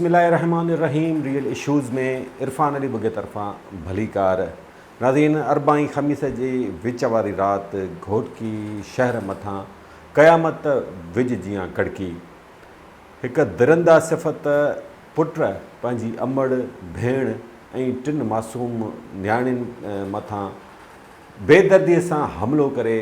بسم الله الرحمٰن الرحيم ريئل اشوز ۾ عرفان علي ٻگهي طرفان ڀليڪار ناظرين اربع ۽ خميس جي وچ واري رات گهوٽڪي شهر مٿان قيامت وڄ جيان ڪڙڪي هڪ درنده صفت پٽ پنهنجي امڙ، ڀيڻ ۽ ٽن معصوم نياڻين مٿان بيدردي سان حملو ڪري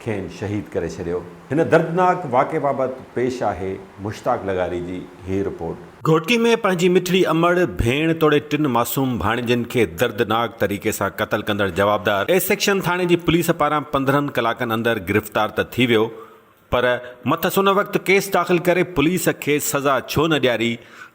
کين شهيد ڪري ڇڏيو. هن دردناڪ واقعي بابت پيش آهي مشتاق لغاري جي هي رپورٽ. گهوٽڪي ۾ پنهنجي مٺڙي امڙ، ڀيڻ توڙي ٽن معصوم ڀاڻيجن کي دردناڪ طريقي سان قتل ڪندڙ جوابدار اي سيڪشن ٿاڻي جي پوليس پاران 15 ڪلاڪن اندر گرفتار ته ٿي ويو پر مٿس ان وقت ڪيس داخل ڪري پوليس کيس سزا ڇو نه ڏياري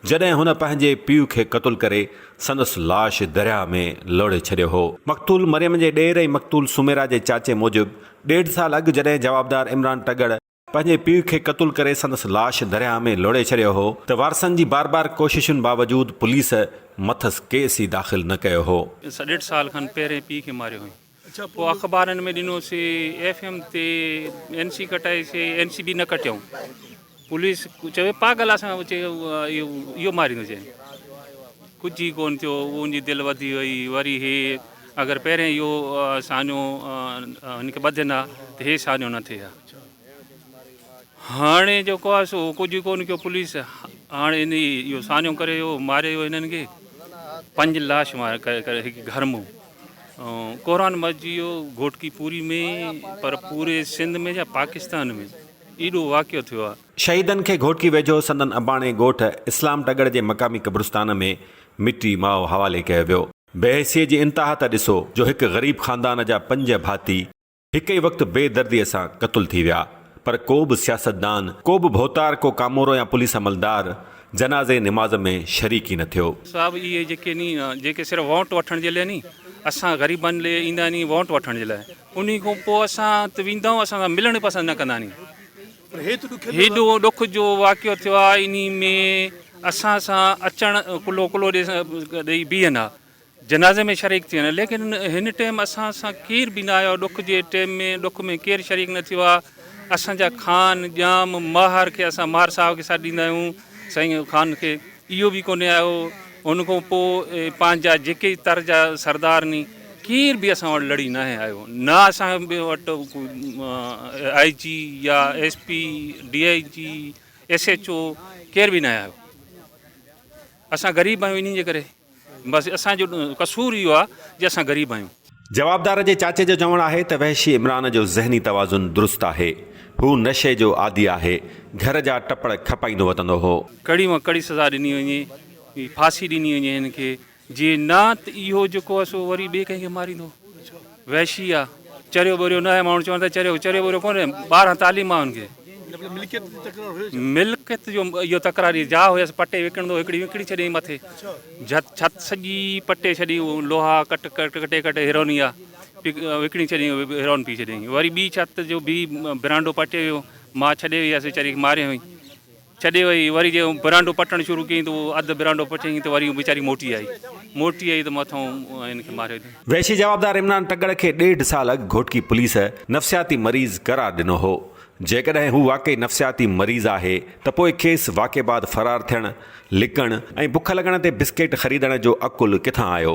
جڏهن هن پنهنجي پيء کي قتل ڪري سندس لاش درياهه ۾ لوڙهي ڇڏيو هو. مقتول مريم جي ڏير ۽ مقتول سميرا جي چاچي موجب ڏيڍ سال اڳ جڏهن جوابدار عمران ٽڳڙ پنهنجي پيء کي قتل ڪري سندس لاش درياهه ۾ لوڙهي ڇڏيو هو ته وارثن جي بار بار ڪوششن باوجود پوليس مٿس ڪيس ئي داخل نه ڪيو هو. ڏيڍ سال کن پهرين پيء کي ماريو هئائين. پوء اخبارن ۾ ڏنو سي ايف ايم تي اين سي ڪٽائي سي اين سي به نه ڪٽيائون پوليس چوي پاڳل اسان چي اهو ماريندو چي ڪجهه ئي ڪون ٿيو ان جي دل وڌي وئي وري هي اگر پهرين اهو سانحو هن کي ٻڌن ها ته هي سانحو نه ٿئي ها هاڻي جيڪو آهي سو ڪجهه ڪونه ڪيو پوليس هاڻي ان اهو سانحو ڪري ويو ماري ويو هنن کي پنج لاش ماري ڪري هڪ گهر مون قرآن مچي ويو گهوٽڪي پوري ۾ پر پوري سنڌ ۾ يا پاڪستان ۾ ايڏو واقعو ٿيو آهي. شهيدن کي گهوٽڪي ويجهو سندن اباڻي ڳوٺ اسلام ٽڳڙ جي مقامي قبرستان ۾ مٽي ماء حوالي ڪيو ويو. بيحسيء جي انتها ته ڏسو جو هڪ غريب خاندان جا پنج ڀاتي هڪ ئي وقت بي درديء سان قتل ٿي ويا پر ڪو به سياستدان، ڪو به ڀوتار، ڪو ڪامورو يا پوليس عملدار جنازي نماز ۾ شريڪ ئي نه ٿيو. صاحب اهي جيڪي ني جيڪي صرف ووٽ وٺڻ جي لئي ني اسان غريبن لئي ايندا ني ووٽ وٺڻ جي لاء انهي کان پوء اسان ته ويندا آهيون اسان سان ملڻ پسند نه ڪندا ني هيڏو ڏک جو واقعو ٿيو آهي انهي ۾ اسان سان اچڻ ڪلهو ڪلهو ڏئي بيهن ها جنازي ۾ شريڪ ٿين ليڪن هن ٽيم اسان سان ڪير به نه آيو ڏک جي ٽيم ۾ ڏک ۾ ڪير شريڪ نه ٿيو آ اسان جا خان ڄام ماهر کي اسان ماهر صاحب کي سڏ ڏيندا آهيون سائين خان کي اهو به ڪونهي آيو ان کان پوء پنهنجا جيڪي تر جا سردار ني ڪير به اسان وٽ لڙي ناهي آيو نه اسان وٽ آئي جي يا S P D I G S H O ڪير به ناهي آيو اسان غريب آهيون انهي جي ڪري. بس اسان جو قصور اهو آهي جي اسان غريب آهيون. جوابدار جي چاچي جو چوڻ آهي ته وحشي عمران جو ذهني توازن درست آهي، هو نشي جو عادي آهي، گهر جا ٽپڙ کپائيندو وتندو هو. ڪڙي مان ڪڙي سزا ڏني وڃي، ڦاسي ڏني وڃي هن کي، جي نه ته اهو جيڪو آهي سو وري ٻئي ڪنهن کي ماريندو. وحشي آ، چريو ٻريو نه آهي، ماڻهو چون ٿا چريو، چريو ٻريو ڪونهي، ٻاهران تعليم آ هن کي. ملڪيت جو اهو تڪرار جي جاء هيس پٽي وڪڻندو هڪڙي وڪڻي ڇڏيائين مٿي ڇت سڄي پٽي ڇڏي لوها ڪٽ ڪٽي ڪٽي هيروني آ وڪڻي ڇڏيائين هيرون پي ڇڏيائين وري ٻي ڇت جو به برانڊو پٽي ويو مان ڇڏي وئي هيس ويچاري کي ماري هئي ڇڏي وئي وري جي برانڊو پٽڻ شروع ڪيائين ته اهو اڌ برانڊو پٽيائين ته وري ويچاري موٽي آئي موٽي آئي ته مٿئون هن کي ماريو اٿئين. وحشي جوابدار عمران ٽڳڙ کي ڏيڍ سال اڳ گهوٽڪي پوليس نفسياتي مريض قرار ڏنو هو. جيڪڏهن هو واقعي نفسياتي مريض آهي ته پوء کيس واقعي بعد فرار ٿيڻ، لڪڻ ۽ بک لڳڻ تي بسڪيٽ خريدڻ جو عقل ڪٿان آيو؟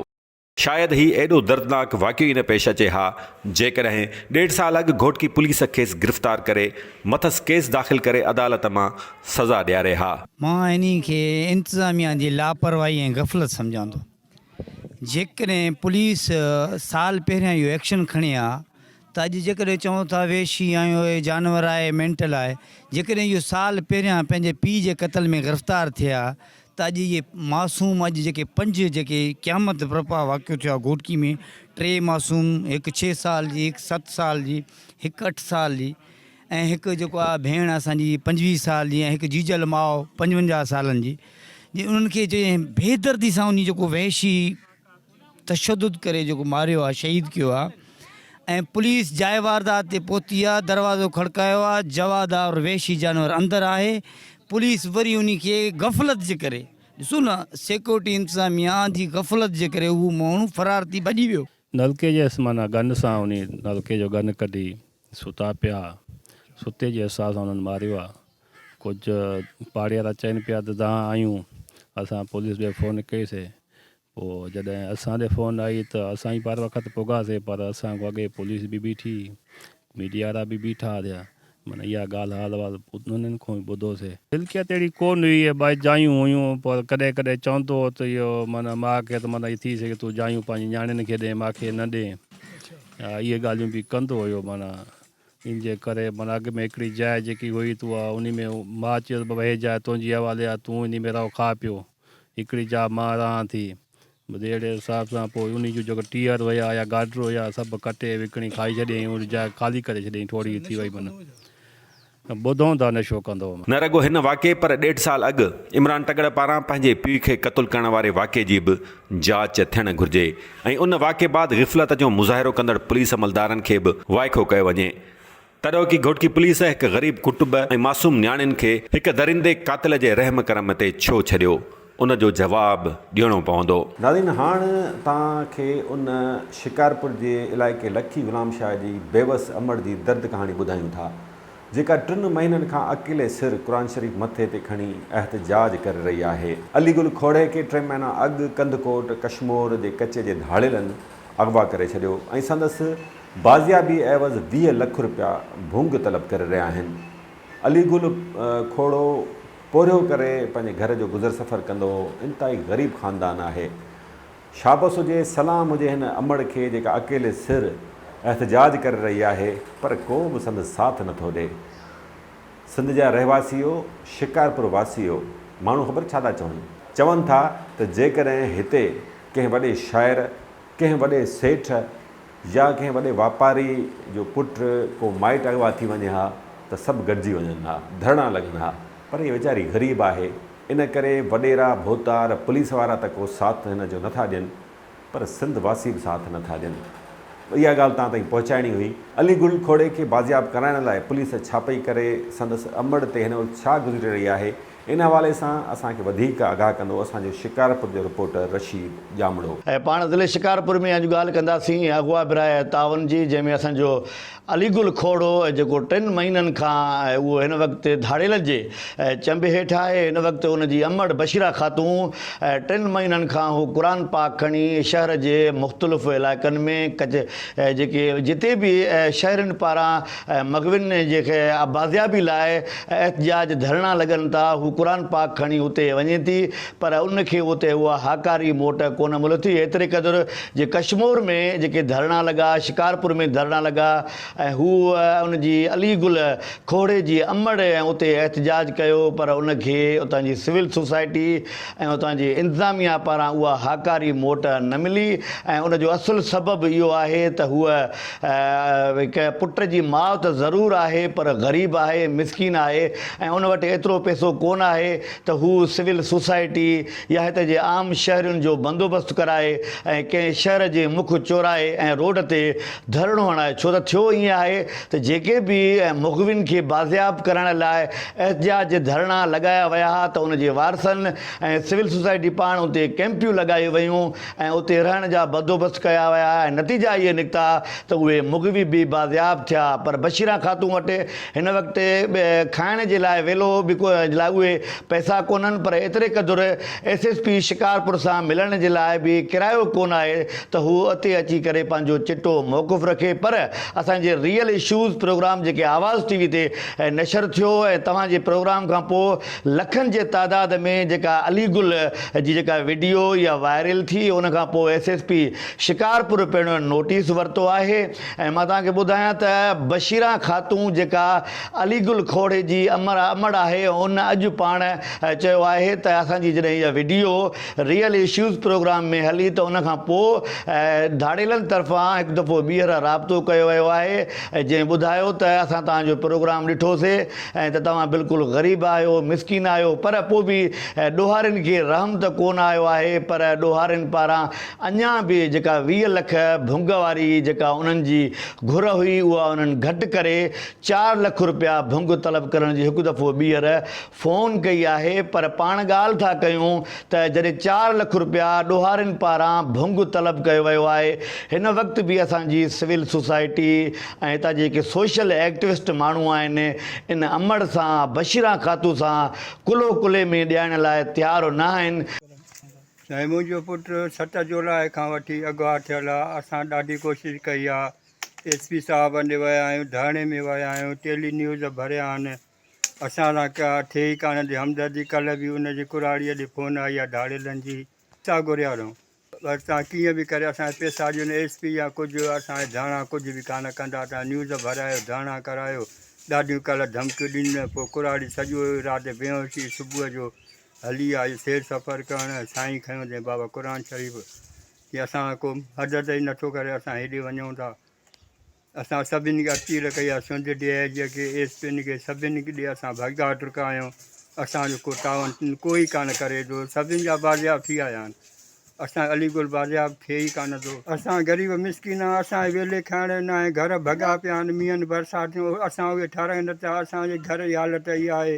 شايد هي ايڏو دردناڪ واقعو ئي نه پيش اچي ها جيڪڏهن ڏيڍ سال اڳ گهوٽڪي پوليس کيس گرفتار ڪري مٿس ڪيس داخل ڪري عدالت مان سزا ڏياري ها. مان انهي کي انتظاميا جي لاپرواهي ۽ غفلت سمجهان ٿو. جيڪڏهن پوليس سال پهريان اهو ايڪشن کڻي ها ته اڄ جيڪڏهن چئون ٿا وحشي آهيون اهي جانور آهي مينٽل آهي جيڪڏهن اهو سال پهريان پنهنجي پيء جي قتل ۾ گرفتار ٿئي ها ته اڄ اهي معصوم اڄ جيڪي پنج جيڪي قيامت برپا واقعو ٿيو آهي گهوٽڪي ۾ ٽي معصوم هڪ ڇهه سال جي هڪ ست سال جي هڪ اٺ سال جي ۽ هڪ جيڪو آ ڀيڻ اسان جي 25 سال جي ۽ هڪ جيجل ماء 55 سالن جي جي انهن کي جنهن بيدردي سان انهي جيڪو وحشي تشدد ڪري جيڪو ماريو آ شهيد ڪيو آ ۽ پوليس جاء واردات تي پهتي آ دروازو کڙڪايو آ جوادار وحشي جانور اندر آهي پوليس وري انهي کي غفلت جي ڪري ڏسو نه سيڪورٽي انتظاميا جي غفلت جي ڪري اهو ماڻهو فرار ٿي ڀڄي ويو. نلڪي جي معنيٰ ڳن سان انهي نلڪي جو ڳن ڪڍي ستا پيا، ستي جي حساب سان انهن ماريو آ. ڪجهه پاڙي وارا چون پيا ته دانهن آيون. اسان پوليس ڏي فون ڪئي سي پوء جڏهن اسان ڏي فون آئي ته اسان ئي بر وقت پڳاسي پر اسان کان اڳي پوليس به بيٺي ميڊيا وارا به بيٺا ٿيا معنيٰ اها ڳالهه حال احوال انهن کان ئي ٻڌوسي. ملڪيت اهڙي ڪو نه هئي ٻه جايون هيون پر ڪڏهن ڪڏهن چوندو هو ته اهو معنيٰ ماء کي ته معنيٰ ٿي سگهي تون جايون پنهنجي نياڻين کي ڏي مان کي نه ڏي اهي ڳالهيون به ڪندو هيو معنيٰ ان جي ڪري معنيٰ اڳ ۾ هڪڙي جاء جيڪي هئي ته اها انهي ۾ ماء چيس بابا هي جاء تنهنجي حوالي آهي تون انهي ۾ رهو کاء پيو هڪڙي جاء مان رهان ٿي بس اهڙي حساب سان پوء انهي جو جيڪو ٽيئر هيا يا گاڊر هيا سڀ ڪٽي وڪڻي کائي ڇڏيائين اها جاء خالي ڪري ڇڏيائين ٺوڙهي ٿي وئي معنيٰ ٻڌون ٿا نشو ڪندو هو. نه رڳو هن واقعي پر ڏيڍ سال اڳ عمران ٽڳڙ پاران پنهنجي پيء کي قتل ڪرڻ واري واقعي جي به جاچ ٿيڻ گهرجي ۽ ان واقعي بعد غفلت جو مظاهرو ڪندڙ پوليس عملدارن کي به وائکو ڪيو وڃي. تڏهوڪي گهوٽڪي پوليس هڪ غريب ڪٽنب ۽ معصوم نياڻين کي هڪ درندي قاتل جي رحم ڪرم تي ڇو ڇڏيو؟ ان جو جواب ڏيڻو پوندو. ناظرين هاڻ توهان کي ان شڪارپور جي علائقي لکي غلام شاهه جي بيوس امڙ جي درد ڪهاڻي ٻڌايون ٿا جيڪا ٽن مهينن کان اڪيلي سر قرآن شريف مٿي تي کڻي احتجاج ڪري رهي آهي. علي گل کوڙي کي ٽي مهينا اڳ ڪنڌڪوٽ ڪشمور جي ڪچي جي ڌاڙيلن اغوا ڪري ڇڏيو ۽ سندس بازيابي عيوض 20 لک رپيا ڀونگ طلب ڪري رهيا آهن. علي گل کوڙو پورهيو ڪري پنهنجي گهر جو گذر سفر ڪندو هو. انتهائي غريب خاندان آهي. شابس هجي سلام هجي هن امڙ کي جيڪا اڪيلي سر احتجاج ڪري رهي آهي پر ڪو به سندس ساٿ نٿو ڏي. سنڌ جا رهواسيو شڪارپور واسيو ماڻهو خبر ڇا ٿا چون؟ چون ٿا ته جيڪڏهن هتي ڪنهن وڏي شاعر ڪنهن وڏي سيٺ يا ڪنهن وڏي واپاري جو پٽ ڪو مائٽ اغوا ٿي وڃي ها ته سڀ گڏجي وڃن ها، ڌرڻا لڳن ها، پر هيء ويچاري غريب آهي، ان ڪري وڏيرا، ڀوتار، پوليس وارا ته ڪو ساٿ هن جو نٿا ڏين، پر سنڌ واسي به ساٿ نٿا ڏين. اها ڳالهه توهان تائين پهچائڻي هئي. علي گل کوڙي کي بازياب ڪرائڻ لاء پوليس ڇاپئي ڪري سندس امڙ تي هن وقت ڇا گذري رهي آهي، ان حوالي سان اسان کي وڌيڪ آگاهه ڪندو اسان جو شڪارپور جو رپورٽر رشيد ڄامڙو. ۽ پاڻ ضلعي شڪارپور ۾ اڄ ڳالهه ڪنداسين اغوا براء تعاون جي جنهن ۾ اسان جو علي گل کوڙو جيڪو ٽن مهينن کان اهو هن وقت ڌاڙيلن جي چنبي هيٺ آهي هن وقت ان جي امڙ بشيرا خاتون ٽن مهينن کان هو قرآن پاڪ کڻي شهر جي مختلف علائقن ۾ ڪچ جيڪي جتي به شهرين پاران مغوين جي بازيابي لاء احتجاج ڌرڻا لڳن ٿا، هو قرآن پاڪ کڻي اتي وڃي ٿي پر ان کي اتي اها هاڪاري موٽ ڪونه ملي ٿي، ايتري قدر جي ڪشمور ۾ جيڪي ڌرڻا لڳا، شڪارپور ۾ ڌرڻا لڳا ۽ هو ان جي علي گل کوهڙي جي امڙ ۽ اتي احتجاج ڪيو پر ان کي اتان جي سول سوسائٽي ۽ اتان جي انتظاميا پاران اها هاڪاري موٽ نه ملي ۽ ان جو اصل سبب اهو آهي ته هوء هڪ پٽ جي ماء ته ضرور آهي پر غريب آهي، مسڪين آهي ۽ ان وٽ ايترو پئسو ڪونه آهي ته هو سول سوسائٽي يا هتي جي عام شهرين جو بندوبست ڪرائي ۽ ڪنهن شهر جي مک چوراهي ۽ روڊ تي ڌرڻو هڻائي ڇو ته ٿيو ائين آهي ته جيڪي به مغوين کي بازياب ڪرائڻ لاء احتجاج ڌرڻا لڳايا ويا ها ته ان جي وارثن ۽ سول سوسائٽي پاڻ اتي ڪئمپيون لڳايون ويون ۽ اتي رهڻ جا بندوبست ڪيا ويا ۽ نتيجا اهي نڪتا ته اهي مغوي به بازياب ٿيا پر بشيران خاتون وٽ هن وقت کائڻ جي لاء ويلو به لاء اهي پئسا ڪونهن پر ايتري قدر ايس ايس پي شڪارپور سان ملڻ جي لاء به ڪرايو ڪونه آهي ته هو اتي اچي ڪري پنهنجو چٽو موقف رکي پر اسان جي ريئل اشوز پروگرام جيڪي آواز ٽي وي تي نشر ٿيو ۽ توهان جي پروگرام کان پوء لکن جي تعداد ۾ جيڪا علي گل جي جيڪا وڊيو يا وائرل ٿي ان کان پوء ايس ايس پي شڪارپور پڻ نوٽيس ورتو آهي ۽ مان توهان کي ٻڌايان ته بشيران خاتون جيڪا علي گل کوڙي جي امڙ آهي ان اڄ پاڻ چيو آهي ته اسان جي جڏهن اها وڊيو ريئل اشوز پروگرام ۾ هلي ته ان کان پوء ڌاڙيلن طرفان هڪ دفعو ٻيهر رابطو ڪيو ويو آهي جنهن ٻڌايو ته اسان توهان جو پروگرام ڏٺوسي ۽ ته توهان بلڪل غريب آهيو، مسڪين آهيو، پر پوء به ڏوهارين کي رحم ته ڪو نه آيو آهي، پر ڏوهارين پاران اڃا به جيڪا 20 لک ڀنگ واري جيڪا انهن جي گهر هئي اها انهن گهٽ ڪري چار لک رپيا ڀنگ طلب ڪرڻ جي هڪ دفعو ٻيهر فون ڪئي آهي، پر پاڻ ڳالهه ٿا ڪيون ته جڏهن چار لک رپيا ڏوهارين پاران ڀنگ طلب ڪيو ويو آهي، هن وقت به اسان جي سول سوسائٽي. ۽ هتان جي جيڪي سوشل ايڪٽوسٽ ماڻهو آهن ان امڙ سان بشيران خاتون سان ڪلهو ڪلهي ۾ ڏيارڻ لاء تيار نه آهن. سائين منهنجو پٽ ست جولاء کان وٺي اغوا ٿيل آ اسان ڏاڍي ڪوشش ڪئي آ ايس پي صاحب ڏي ويا آهيون ڌرڻي ۾ ويا آهيون ٽيلي نيوز ڀريا آهن اسان سان ڪا ٿئي ئي ڪانه ٿي همدردي ڪلهه به ان جي ڪراڙيء ڏي فون آئي آ ڌاڙيلن جي پئسا گهريا اٿئون پر توهان ڪيئن به ڪري اسان کي پئسا ڏيو نه ايس پي يا ڪجهه اسان کي ڌرڻا ڪجهه به ڪانه ڪندا توهان نيوز ڀرايو ڌرڻا ڪرايو ڏاڍيون ڪلهه ڌمڪيون ڏنيون پوء ڪراڙي سڄو رات بيهوش ٿي صبح جو هلي آئي سير سفر ڪرڻ سائين کنيو اٿئي بابا قرآن شريف چي اسان کان ڪو مدد ئي نٿو ڪري اسان هيڏي وڃون ٿا اسان سڀني کي اپيل ڪئي آهي سنڌ ڊي I جي کي ايس پين کي سڀني ڏي اسان ڀڳا ٽرڪا آهيون اسان جو ڪو تعاون ڪوئي ڪانه ڪري ٿو سڀني جا بازياب ٿي آيا آهن اسان علي گل بازياب ٿئي ئي ڪانه ٿو اسان غريب مسڪين آهيون اسان کي ويلي کائڻ جو ناهي گهر ڀڳا پيا آهن مينهن برسات اسان اهي ٺهرائي نٿا اسان جي گهر جي حالت اها آهي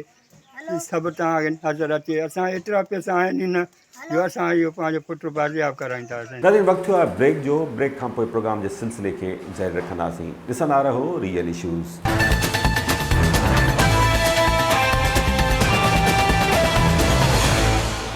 سڀ توهان کي نظر اچي اسان ايترا پئسا آهن ئي نه جو اسان اهو پنهنجو پٽ بازياب ڪرائينداسين. ناظرين وقت ٿيو آهي بريڪ جو، بريڪ کان پوء پروگرام جي سلسلي کي جاري رکنداسين، ڏسندا رهو ريئل اشوز.